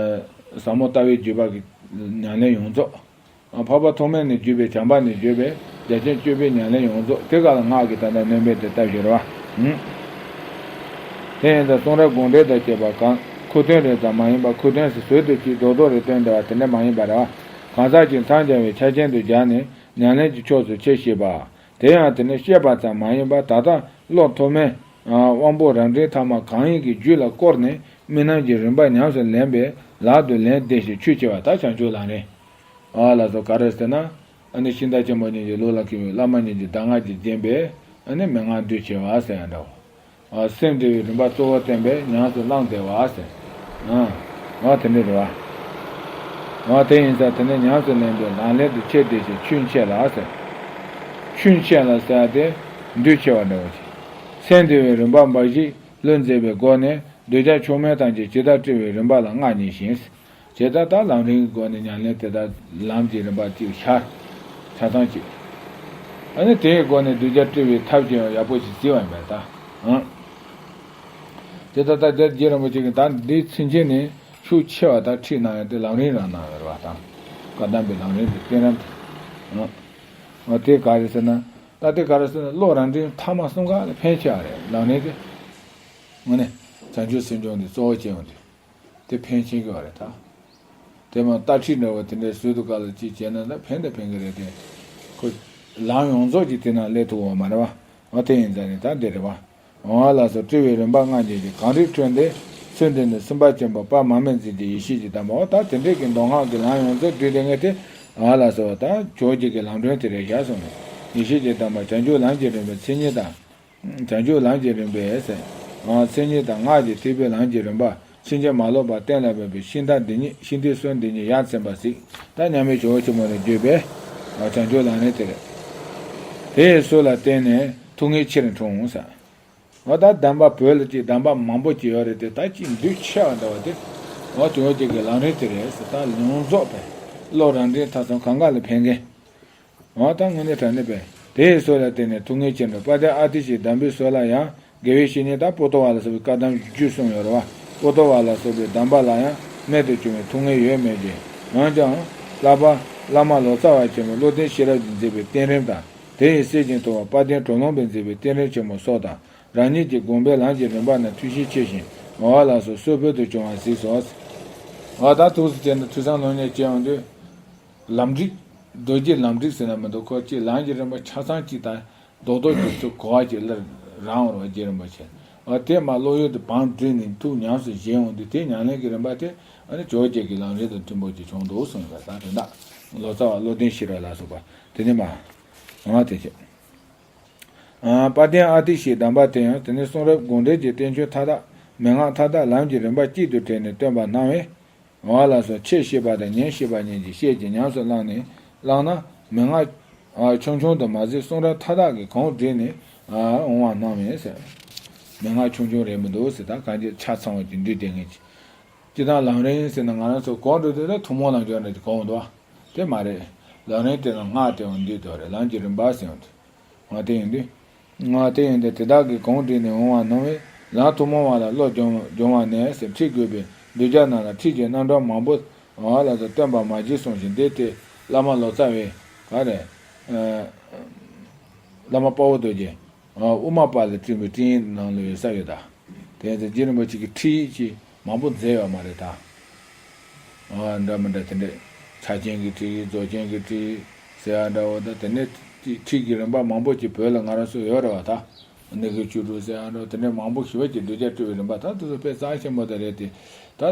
ཟབ་མོ་ལྟ་བའི་བརྒྱུད་པ་གི་ཉམས་ལེན་ཡོངས་རྫོགས། འཕགས་པ་ཐོགས་མེད་ནས་བརྒྱུད་པའི་བྱམས་པ་ནས་བརྒྱུད་པའི་རྒྱ་ཆེན་སྤྱོད་པའི་ཉམས་ལེན་ཡོངས་རྫོགས་དེ་ག་ལ་སྔགས་ཀྱི་ད་ལྟ་སྣོན་པའི་དེ་ལྟ་བཞིན་རེད་བ། དེ་ཡིན་ཙང་གསུང་རབ་དགོངས་འགྲེལ་དང་བཅས་པ་གང་ཁུ་སྟོན་རེ་ཙམ་མ་ཡིན་པར་ཁུ་སྟོན་ཟེར་ཟུར་དུ་ཅིག་རྡོག་རྡོག་རེ་སྟོན་བསྡད་པ་དེ་འདྲ་མ་ཡིན་པ་རེད་བ། གང་ཟག་གིས་འཚང་རྒྱ་བའི་ཆ་རྐྱེན་དུ་སྦྱར་ནས་ཉམས་ལེན་གྱི་ཕྱོགས་སུ་ཆེ་ཞེས་པ། དེ་ཡང་དེ་ནི་བཤད་པ་ཙམ་མ་ཡིན་པར་ད་ལྟ་བློ་མཐོ་དམན་དབང་པོ་རབ་འབྲིང་ཐ་མ་གང་ཡིན་གྱི་རྒྱུད་ལ་བསྐོར་ནས་དམིགས་རྣམ་གྱི་རིམ་པ་ཉམས་སུ་ལེན་པའི་ལག་ཏུ་ལེན་བདེ་ཞིང་ཆོས་ཆེ་བ་ད་བྱང་ཆུབ་ལམ་རིམ། ཨ་ལ་སོགས་ག་རེ་ཟེར་ན། ཨ་ནི་ཤིང་རྟ་ཆེན་པོ་ཉིད་ཀྱི་ལུགས་ལ་མཁས་པའི་བླ་མ་ཉིད་ཀྱི་གདམས་ངག་གིས་བརྒྱན་པའི་ཨ་ནི་མན་ངག་འདུས་ཆེ་བ་ཟེར་ཡང་འདྲ་བ། སེམས་འདུལ་བའི་རིམ་པ་གཙོ་བོ་བསྟན་པས་ཉམས་སུ་བླངས་བདེ་བ་ཟེར། ཨ་དེ་འདྲ་རེད་བ། དེ་ཡིན་ཙང་དེ་ནི་ཉམས་སུ་ལེན་པའི་ལག་ལེན་དུ་ཆེ་བདེ་ཞིང་ཆོས་ཆེ་ལ་ཟེར། ཆོས་ཆེ་ལ་ཟེར་ཏེ་འདུས་ཆེ་བ་འདྲ་བོ་ཞིག་སེམས་འདུལ་བའི་རིམ་པ་འབའ་ཞིག་བློས་མཛད་པའི་སྒོ་ནས་གདུལ་བྱ་མཆོག་དམན་ཐམས་ཅད་ཇི་ལྟར་བཀྲི་བའི་རིམ་པ་ལ་མངའ་བརྙེས་ཤིང་། ཇི་ལྟར་ད་ལམ་རིམ་གྱི་སྒོ་ནས་ཉམས་ལེན་དེ་དག་ལམ་གྱི་རིམ་པ་གཅིག་ཆ་ཆ་ཚང་གཅིག་ཨ་ནི་དེའི་སྒོ་ནས་གདུལ་བྱ་བཀྲི་བའི་ཐབས་ཀྱང་ཡག་པོ་ཞིག་གཟིགས་པ་ཡིན་པས་ད། ཨང་། དེ་ལྟར་ད་རྒྱལ་རྒྱལ་རིན་པོ་ཆེ་གིས་ད་འདིའི་ཚུན་ཆད་ནས་ཤུགས་ཆེ་བ་ད་ཁྲིད་གནང་ཡ་དེ་ལམ་རིམ་རང་གནང་ཡོད་རེད་བ་དང་། བཀའ་གདམས་པའི་ལམ་རིམ་དེ་བསྟན་རིམ་དེ། ཨང་། འོ་དེ་ག་རེ་ཟེར་ན། ད་དེ་ག་རེ་ཟེར་ན་བློ་རབ་འབྲིང་ཐ་མ་གསུམ་ཀ་ལ་ཕན་ཆེ་བ་རེད་ལམ་རིམ་དེ། དངོས་གནས་བྱང་ཆུབ་སེམས་སྦྱོང་འདི་གཙོ་བོ་བྱས་ཡོང་དུས། དེ་ཕན་ཆེན་གྱི་བ་རེད་ད། དེ་མ་ལྟ་ཁྲིད་འདྲ་བོ་དེ་འདྲའི་ཟུར་དུ་ཀ་ལ་ཅིག་བྱས་ན་ད་ཕན་དང་ཕན་གྱི་རེད་དེ། ཁོ་ལམ་ཡོངས་རྫོགས་ཀྱི་དེ་ན་སླེབས་ཐུབ་པ་མ་རེད་བ། འོ་དེ་ཡིན་ཙང་ནི་ད་འདི་རེད་བ། འོ་ལགས་སོ། བཀྲི་བའི་རིམ་པ་ལྔ་འབྱེད་ཀྱི་གང་རིགས་འཕྲོས་ཏེ། ཚུལ་འདི་ནི་སེམས་དཔའ་ཆེན་པོ་དཔལ་མར་མེ་མཛད་ཀྱི་ཡེ་ཤེས་ཀྱི་གདམས་པའོ། ད་དེ་འདྲའི་གི་མདོ་སྔགས་ཀྱི་ལམ་ཡོངས་རྫོགས་བསྡུས་ཏེ་ངས་དེ་ཨ་ལ་སོགས་ད་ཇོ་བོ་རྗེ་གི་ལམ་རིམ་དེ་རེད་བཞག་སོང་ནས། ཡེ་ཤེས་ཀྱི་གདམས་པ་བྱང་ཆུབ་ལམ་གྱི་རིམ་པའི་མཚན་ཉིད་དང་། བྱང་ཆུབ་ལམ་གྱི་རིམ་པའི་ཟེར། མཚན་ཉིད་དང་སྔགས་ཀྱི་ཐེག་པའི་ལམ་གྱི་རིམ་པ་ཕྱིན་ཅི་མ་ལོག་པ་གཏན་ལ་ཕབ་པའི་ཤིང་རྟ་འདི་ཉིད་ཤིང་རྟའི་སྲོལ་འདི་ཉིད་ཡར་མཚན་པ་གཟིགས། ད་མཉམ་མེད་ཇོ་བོ་ཆེན་པོ་ནས་བརྒྱུད་པའི་བྱང་ཆུབ་ལམ་རིམ་དེ་རེད། དེ་ཡི་སྲོལ་ལ་བརྟེན་ནས་ཐུགས་ངེས་ཆེར་འཁྲུངས་ཟེར། འོ་ད་གདམས་པ་བོད་ལ་ཅིག་གདམས་པ་མང་པོ་ཅིག་ཡོད་རེད་དེ། ད་ཅིག་འདུས་ཆེ་བ་འདྲ་བ་དེ། འོ་ཇོ་བོ་རྗེ་གི་ལམ་རིམ་དེ་རེད་ཟེར། ད་ཡོངས་རྫོགས་པའི་བློ་རང་འདྲེན་ཐབས་སམ་གང་ག་ལ་ཕན་མཁན། འོ་ད་དངོས་གནས་དྲང་གནས་པས་དེ་ཡི་སྲོལ་ལ་བརྟེན་ནས་ཐུགས་ངེས་ཆེར་འཁྲུངས། དཔལ་ལྡན་ཨ་ཏི་ཤའི་གདམས་པའི་སྲོལ་ལ་ཡང་དགེ་བའི་བཤེས་གཉེན་ད་པོ་ཏོ་བ་ལ་སོགས་པའི་བཀའ་གདམས་རྒྱུད་གསུངས་ཡོད་རེད་བ། པོ་ཏོ་བ་ལ་སོགས་པའི་གདམས་པ་ལ་ཡང་རྨད་དུ་བྱུང་བའི་ཐུགས་ངེས་ཡོད་མོད་ཀྱི། འོན་ཀྱང་བསླབ་པ་བླ་མ་ལོ་ཙཱ་བ་ཆེན་པོ་བློ་ལྡན་ཤེས་རབ་ཀྱིས་མཛད་པའི་བསྟན་རིམ་དང་། དེ་ཡི་སྲས་ཀྱིས་མཐོང་བ་དཔལ་ལྡན་གྲོ་ལུང་པས་མཛད་པའི་བསྟན་རིམ་ཆེན་མོ་སོགས་དང་། རང་ཉིད་ཀྱི་དགོངས་པའི་ལམ་གྱི་རིམ་པ་ནི་ཐུགས་གཤིས་ཆེ་ཞིང་ངོ་བོ་ལ་སོགས་སྲོལ་བོད་དུ་བྱུང་བ་གཟིགས་སོ། འོ་ད་ཐུགས་སུ་བྱས་ན་ཐོས་བསམ་སློབ་གཉེར་བྱེད་ཡོང་དུས། ལམ་རིམ། རྡོ་རྗེ་ལམ་རིམ་ཟེར་ན་མི་འདུག་ཁོ་ཅིག་ལམ་གྱི་རིམ་པ་ཆ་ཚང་གཅིག་དང་རྡོག་རྡོག་གཅིག་ཚུར་གོ་བ་ཅིག་སླར་རང་བར་བ་རྗེ་རིན་པོ་ཆེ། འོ་དེ་མ་བློ་ཡུལ་དུ་བང་བསྒྲིགས་ནས་ཐུགས་ཉམས་སུ་བཞེས་ཡོང་དུས་དེ་ཉམས་ལེན་གྱི་རིམ་པ་དེ་ཨ་ནི་ཇོ་བོ་རྗེ་གི་ལམ་རིམ་དང་མཐུན་པོ་ཅིག་བྱུང་འདུག་གསུངས་པ་དང་དེ་འདྲ། ལོ་ཙཱ་བ་བློ་ལྡན་ཤེས་རབ་ལ་སོགས་པ་དེ་ནི་མ། འོ་དེ་བྱས། ཨ། དཔལ་ལྡན་ཨ་ཏི་ཤའི་གདམས་པ་དེ་ཡང་དེ་ནི་གསུང་རབ་དགོངས་འགྲེལ་གྱི་བསྟན་བཅོས་མཐའ་དག་མན་ངག་མཐའ་དག་ལམ་གྱི་རིམ་པ་གཅིག་ཏུ་དྲིལ་ནས་སྟོན་པ་སྣང་བས། འོ་ལགས་སོ། ཆེད་ཤེས་པ་དང་ཉོན་ཤེས་པ་གཉིས་ཀྱིས་ཤེས་ཀྱི་ཉམས་སུ་བླངས་ནས་བླངས་ན་མན་ངག་ཆུང་ཆུང་དུ་མ་ཟད་གསུང་རབ་མཐའ་དག་གི་གོང་བསྒྲིགས་ནས་འོང་བ་སྣང་བས་ཟེར། མན་ངག་ཆུང་ཆུང་རེད་མི་འདུག་ཟེར། ད་གང་ཅི་ཆ་ཚང་བ་ཅིག་འདུས་ཏེ་ངེས་ཀྱི། སྤྱིར་བཏང་ལམ་རིམ་ཟེར་ན་ང་རང་ཚོ་གོང་དུ་བསྡུས་ན་ཐུན་མོང་ལམ་སྦྱོར་འདྲ་ཅིག་གོ་འོང་འདུག་དེ་མ་རེད། ལམ་རིམ་དེ་ལ་སྔགས་དེ་འོང་འདུས་དོ་རེད། ལམ་གྱི་རིམ་པ་ཟེར་འོང་དུས། ང་དེ་ཡིན་དུས། ང་དེ་ཡིན་དུས་དེ་དག་གི་གོང་བསྒྲིགས་ནས་འོང་བ་སྣང་བས་ལམ་ཐུན་མོང་བ་ལ་བློ་སྦྱོང་སྦྱོང་བ་ནས་ཟེར་ཁྲིད་དགོས་པའི་གདུལ་བྱ་རྣམས་ལ་ཁྲིད་ཀྱི་རྣམ་གྲངས་མང་པོ་ལ་སོགས་སྟོན་པ་མ་གྱུར་གསུངས་ཤིང་འདི་དེ་བླ་མ་ལོ་ཙཱ་བས་ག་རེ། བླ་མ་དཔའ་བོ་རྡོ་རྗེ་དབུ་མ་པ་ལ་སྤྲིངས་པའི་སྤྲིངས་ཡིག་ནང་ལ་ཡོད་ས་ཡོད་ད། དེ་ཚོ་རྗེ་རིན་པོ་ཆེ་གི་ཁྲིད་ཡིག་ཅིག་མང་པོ་མཛད་ཡོད་མ་རེད་ད། འདྲ་མི་འདྲ་དེ་འདྲས་ཆ་རྐྱེན་གྱི་ཁྲིད་ཡིག་རྫོགས་ཆེན་གྱི་ཁྲིད་ཡིག་ཟེར་ཡ་འདྲ་བོ་ད་དེ་ནས་ཁྲིད་ཀྱི་རིམ་པ་མང་པོ་ཅིག་བོད་ལ་ང་རང་ཚོ་ཡོད་རེད་བ་ད། ནི་གི་བཅུ་དྲུག་ཟེར་ཡ་འདྲ་བོ་དེ་འདྲས་མང་པོ་ཞེ་པོ་ཅིག་གདུལ་བྱ་སྤྲུལ་པའི་རིམ་པ་ད་དེ་ཚོ་དཔེ་རྩ་ཆེན་པོ་དེ་རེད་དེ། ད་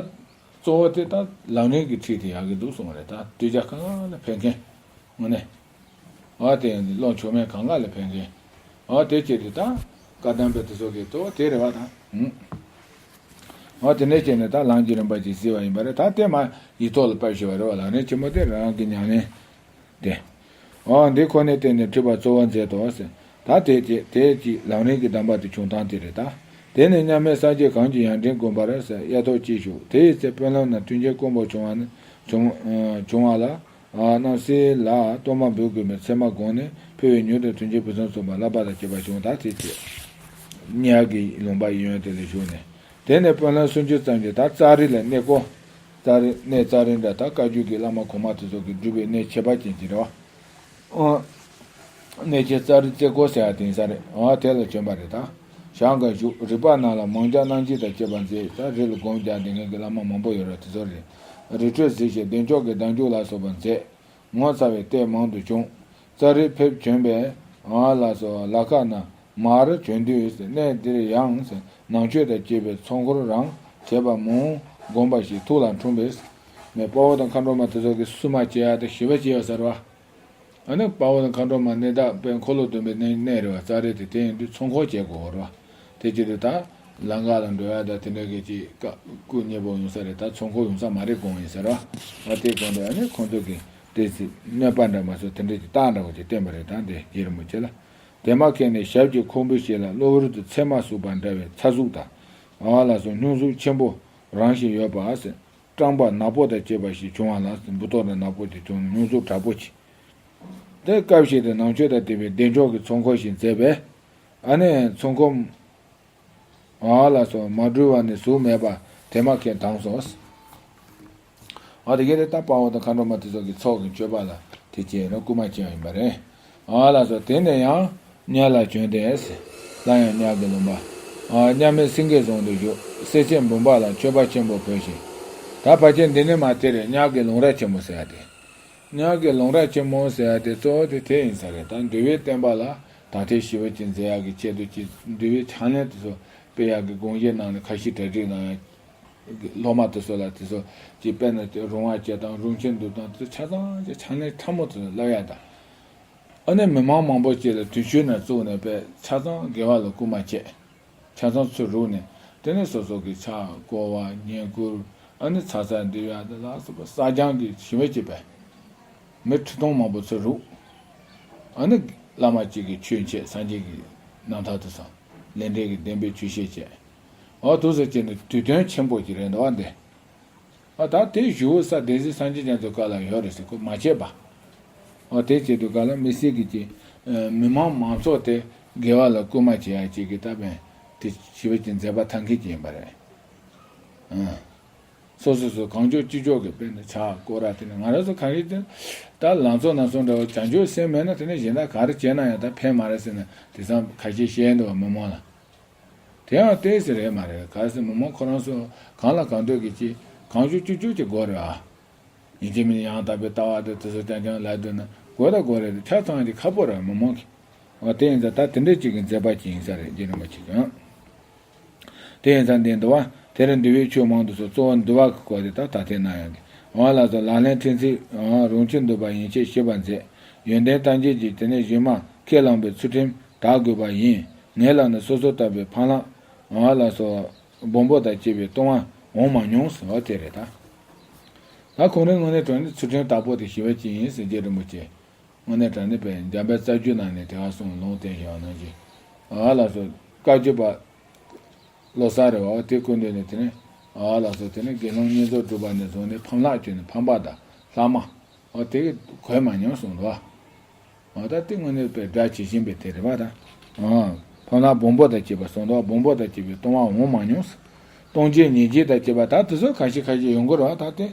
གཙོ་བོ་དེ་ད་ལམ་རིམ་གྱི་ཁྲིད་དེ་ཡག་གི་འདུག་གསུངས་པ་རེད། ད་གདུལ་བྱ་གང་ལ་ཕན་མཁན་དངོས་གནས། འོ་དེ་ཡང་བློ་མཆོག་དམན་གང་ག་ལ་ཕན་མཁན། འོ་དེ་བྱས་ཏེ་ད་བཀའ་གདམས་པའི་དེ་ཚོ་གི་གཙོ་བོ་དེ་རེད་བ་ད། འོ་དེ་ནས་བྱས་ནས་ད་ལམ་གྱི་རིམ་པ་ཅིག་གཟིགས་པ་ཡིན་པ་རེད། ད་དེ་མ་ཡིག་ཐོག་ལ་ཕབ་ཤེས་པ་རེད་བ། ལམ་རིམ་ཆེན་མོ་དེ་རང་གི་ཉམས་ལེན་དེ། འོ་འདི་ཁོ་ནས་བརྟེན་ནས་ཁྲིད་པ་གཙོ་བོ་མཛད་དོ་ཟེར། ད་དེ་དེ་དེ་ཅིག་ལམ་རིམ་གྱི་གདམས་པ་དེ་བྱུང་སྟངས་དེ་རེད་ད། དེ་ནས་མཉམ་མེད་སངས་རྒྱས་གངས་ཀྱི་ཡང་སྤྲིན་དགོན་པར་ཟེར་དབྱར་ཐོག་ཅེས་ཞུགས། དེ་ཡི་ཚེ་དཔོན་སློབ་རྣམས་མཐུན་རྐྱེན་དཀོན་པོ་བྱུང་བ་ནི་བྱུང་བྱུང་བ་ལ། རྣམ་སྲས་ལ་གཏོར་མ་འབུལ་དགོས་པའི་མཚན་མ་དགོངས་ནས་ཕུལ་བས་མྱུར་དུ་མཐུན་རྐྱེན་ཕུན་སུམ་ཚོགས་པ་བསླབ་པ་དང་བཅས་པ་བྱུང་ད་དེ་བྱས། ཉག་གི་ལུང་པ་ཡོན་དེ་ལ་བཞུགས་ནས། དེ་ནས་དཔོན་སློབ་སུམ་ཅུ་ཙམ་གྱིས་ད་ཙཱ་རི་ལ་གནས་སྐོར། ཙཱ་རི་གནས་ཙཱ་རི་འདྲ་ད་བཀའ་བརྒྱུད་ཀྱི་བླ་མ་གོང་མ་དེ་ཚོ་གིས་བསྒྲུབས་པའི་གནས་ཁྱད་པར་ཅན་གྱི་རེད་བ། གནས་ཆེན་ཙཱ་རི་རྩེ་སྐོར་ཟེར་བ་དེ་ཡིན་ས་རེད། འོ་དེ་ལ་བྱོན་པ་རེད་ད། ཞང་ག་བཞུགས། རིག་པ་རྣམས་ལ་མང་ཇ་རྣམ་འབྱེད་དང་བཅས་པ་མཛད། ཙཱ་རི་ལ་སྒོམ་རྒྱག་བསྡད་མཁན་གྱི་བླ་མ་མང་པོ་ཡོད་རེད། དེ་ཚོ་རེད། རི་ཁྲོད་གཟིགས་ཤིང་བདེ་མཆོག་གི་གདམས་ཕྱོགས་ལ་སོགས་པ་མཛད། ངོ་མཚར་བའི་ལྟས་མང་དུ་བྱུང་། ཙཱ་རི་ཕེབས་བྱོན་པས་ཨ་ལ་སོགས་ལ་ཁ་ན་མར་བྱོན་དུས་གནས་འདིར་ཡང་ནང་མཆོད་དང་བཅས་པའི་ཚོགས་འཁོར་རང་བྱས་པ་མང་བསྒོམས་པ་ཞིག་ཐུགས་ལ་འཁྲུངས་པས། མེ་དཔའ་བོ་དང་མཁའ་འགྲོ་མ་དེ་ཚོ་གིས་བསུ་མ་བྱེད་ཡ་དང་ཞི་བ་བྱེད་ཡ་ཟེར་བ། ཨ་ནི་དཔའ་བོ་དང་མཁའ་འགྲོ་མ་གནས་བདག་དཔལ་འཁོར་ལོ་སྡོམ་པའི་གནས་གནས་རེད་བ། ཙཱ་རི་དེ་དེ་ཡིན་དུས་ཚོགས་འཁོར་བྱེད་དགོས་རེད་བ། དེ་ཅི་རེད་ད། ལང་ཀ་ལ་འགྲོ་ཡ་ད་དེ་འདྲ་གི་ཅིག་སྐུ་མཉེལ་པོ་ཡོང་ས་རེད། ད་ཚོགས་འཁོར་ཡོང་ས་མ་རེད་དགོངས་ཡིན་ཟེར་བ། ཨ་དེ་དགོངས་འདུག་ཨ་ནི་ཁོང་ཚོ་གི་དེ་ཚེ་གནོད་པ་འདྲ་མ་སོགས་དེ་འདྲ་གི་རྟགས་འདྲ་བོ་ཅིག་བསྟན་པ་རེད། ད་འདི་རྗེ་རིན་པོ་ཆེ་ལ། དེ་མ་ཁེལ་ནས་ཞབས་ཀྱི་ཁོང་བུ་ཞིག་ལ་གློ་བུར་དུ་ཚེར་མ་ཟུག་པ་འདྲ་བའི་ཚ་གཟུགས་དང་། ཨ་ལ་སོགས་སྙུང་གཟུགས་ཆེན་པོ་རང་བཞིན་ཡོད་པ་ཟེར། སྐྲངས་པ་ནག་པོ་དང་བཅས་པ་ཞིག་བྱུང་བ་ལ་འབུར་ཏོག་དང་ནག་པོ་དེ་བྱུང་ནས་སྙུང་གཟུགས་དྲག་པོ་ཅིག་དེ་སྐབས་ཤིག་ཏུ་ནང་མཆོད་དང་བསྟུན་པའི་བདེ་མཆོག་གི་ཚོགས་འཁོར་ཞིག་མཛད་པས། ཨ་ནི་ཚོགས་འཁོར་ཨ་ལ་སོགས་མ་འགྲུལ་བ་ནི་གཟུགས་མེད་པ་དེ་མ་ཁེལ་དྭངས་སོ། ཨ་དེ་ག་རེ་ད་དཔའ་བོ་དང་མཁའ་འགྲོ་མ་དེ་ཚོ་གི་ཚོགས་ཀྱི་མཆོད་པ་ལ་དེ་བྱས་ནས་སྐུལ་མ་བྱས་པ་ཡིན་པ་རེད། ཨ་ལ་སོགས་དེ་ནས་ཡང་། ཉག་ལ་བྱོན་ཏེ། སླར་ཡང་ཉག་གི་ལུང་པ། མཉམ་མེད་སེང་གེ་རྫོང་དུ་བཞུགས། སེར་ཆེན་འབུམ་པ་ལ་མཆོད་པ་ཆེན་པོ་ཕུལ་ཞིང་། ད་ཕལ་ཆེར་འདི་ནས་མར་དེ་རེད། ཉག་གི་ལུང་ར་ཆེན་མོ་ཟེར་ཡ་དེ། ཉག་གི་ལུང་ར་ཆེན་མོ་ཟེར་ཡ་དེ་གཙོ་བོ་དེ་དེ་ཡིན་ས་རེད། ད་འདུལ་བའི་བསྟན་པ་ལ་དར་ཐེར་ཞི་བ་ཅན་མཛད་ཡག་གི་ཆེད་དུ་ཅིག་འདུལ་བའི་ཕྱག་ལེན་དེ་ཚོ་སྤེལ་ཡག་གི་དགོངས་བཞེད་གནང་ནས་ཁ་ཞིག་གྲ་སྒྲིག་གནང་ཡག་སློབ་མ་དེ་ཚོ་ལ་དེ་ཚོ་ཅིག་དཔེར་ན་རུང་བ་བྱེད་དང་རུང་ཆེན་འདུག་དང་དེ་ཆ་ཚང་ཅིག་ཕྱག་ལེན་ཕྲ་མོ་དེ་ཚོ་བསླབ་ཡ་དང་། ཨ་ནི་མི་མང་མང་པོ་ཅིག་ལ་དུས་ཆེན་ནས་བཙུགས་ནས་དཔེ་ཆ་ཚང་དགེ་བ་ལ་བསྐུལ་མ་བྱས། ཆ་ཚང་ཚུར་རུག་ནས་དེ་ནས་སོ་སོ་གི་ཕྱག་བསྐོར་བ་བསྙེན་བཀུར། ཨ་ནི་ཚ་ཚ་འདུས་ཡ་དེ་ལ་སོགས་པ་བསགས་སྦྱང་གི་ཞི་བའི་བྱེད་པས། མི་ཁྲི་སྟོང་མང་པོ་ཚུར་རུག་ཨ་ནི་བླ་མ་གཅིག་གིས་ཆོས་འཆད། སངས་རྒྱས་ཀྱི་རྣམ་ཐར་དེ་ཚོ་ལས་འབྲས་ཀྱི་བདེན་པའི་ཆོས་བཤད་བྱས། འོ་དེ་ཚོ་བྱས་ནས་དུས་སྟོན་ཆེན་པོ་ཅིག་རེད་འདུག་བ་འདི། ཨ་ད་དེ་ཞུ་ས་དེ་ཚེ་སངས་རྒྱས་བསྐྱངས་ཚོ་ག་ལ་ཡོད་རེད་ཟེར་ཁོ་མ་བྱས་པ། འོ་དེ་བྱེད་དུས་ག་ལ་མི་སེར་གྱི་ཅིག་མི་མང་མང་ཚོགས་དེ་དགེ་བ་ལ་བསྐུལ་མ་བྱེད་ཡ་ཅིག་གི་ད་བན་དེ་ཞི་བའི་ཅིག་མཛད་པ་ཐབས་མཁས་ཅིག་ཡིན་པ་རེད། ཨང་། སོ་སོ་སོ་གང་ལྕོགས་ཅི་ལྕོགས་ཀྱི་དཔེར་ན་ཕྱག་སྐོར་ར་དེ་ནི་ང་རང་ཚོ་གང་ཡིན་དེ་ད་ལང་ཚོ་ནང་སོང་འདྲ་བོ་བྱང་ཆུབ་སེམས་མེད་ན་དེ་ནི་གཞན་དག་ག་རེ་བྱས་ན་ཡང་ད་ཕན་མ་རེད་ཟེར་ན་དེ་ཙམ་ཁ་ཤས་བཤད་འདུག་བ་མི་མང་ལ། དེ་ཡང་ཏོག་ཙམ་རེད་མ་རེད། གལ་སྲིད་མི་མང་ཁོ་རང་ཚོ་གང་ལ་གང་འདོད་ཀྱི་ཅི་གང་བྱུང་ཅི་བྱུང་ཅི་དགོས་རེད་ཨ། ཡིན་གཅིག་མིན་ཡང་དག་པའི་ལྟ་བ་དེ་དེ་ཚོ་རྐྱང་རྐྱང་ལབ་འདོད་ན་དགོས་ད་དགོས་རེད་དེ་ཆ་ཚང་གི་ཁག་པོ་རེད་མི་མང་གི། འོ་དེ་ཡིན་ཙང་ད་དེ་འདྲ་ཅིག་གི་མཛད་པ་ཅིག་ཡིན་ས་རེད་རྗེ་རིན་པོ་ཆེ་ཀྱང་། དེ་ཡིན་ཙང་འདི་འདུལ་བ་དེར་འདུལ་བའི་ཆོས་མང་དུ་གསུངས། གཙོ་བོ་འདུལ་བ་གི་སྐོར་དེ་ད་ད་ཐེངས་གནང་ཡོང་གི། འོ་ལགས་སོ། ལག་ལེན་ཕྲན་ཚེགས་རུང་ཆེན་འདུས་པ་ཡན་ཆད་ཞིབ་པར་མཛད། ཡོན་ཏན་ཐམས་ཅད་ཀྱི་དེ་ནས་གཞི་མ་ཁས་བླངས་པའི་ཚུལ་ཁྲིམས་དག་དགོས་པ་ཡིན། ངེད་ལ་ནི་སོ་སོར་བརྟགས་པའི་ཕམ་ལག་འོ་ལགས་སོ། སྦོམ་པོ་དང་བཅས་པའི་གཏོང་བ་འོང་མ་མྱོང་ཟེར་བ་དེ་རེད་ད། ད་ཁོང་རང་དངོས་གནས་དྲང་གནས་ཚུལ་ཁྲིམས་དག་པོ་དེ་ཞི་བ་ཅན་ཡིན་ཟེར་རྗེ་རིན་པོ་ཆེ། དངོས་གནས་དྲང་གནས་པའི་འཇམ་དཔལ་རྩ་རྒྱུད་ནང་ནས་དེ་ག་གསུངས་ལུང་བསྟན་བཞག་པ་ནང་བཞིན། ཨ་ལགས་སོ། བཀའ་བརྒྱུད་པ་ལོ་གསར་རེད་བ། དེ་སྐུ་མདུན་ནས་དེ་ནས་ཨ་ལགས་སོ་དེ་ནས་དགེ་སློང་བསྙེན་རྫོགས་སྒྲུབ་པ་ནས་བཟུང་ནས་ཕམ་ལག་བཅོས་ནས་ཕམ་པ་དང་ལྷག་མ། ཨ་དེ་གོས་མ་མྱོང་གསུངས་འདུག་བ། ཨ་ད་དེ་དངོས་གནས་པའི་སྒྲ་ཇི་བཞིན་པའི་དེ་རེད་བ་ད། ཨ་ཕམ་ལག་སྦོམ་པོ་དང་བཅས་པ་གསུངས་འདུག་བ། སྦོམ་པོ་དང་བཅས་པའི་གཏོང་བ་འོང་མ་མྱོང་། གཏོང་བྱེད་ཉེས་བྱེད་དང་བཅས་པ་ད་དེ་ཚོ་ཁ་ཤས་ཁ་ཤས་ཡོང་གི་རེད་བ་ད་དེ།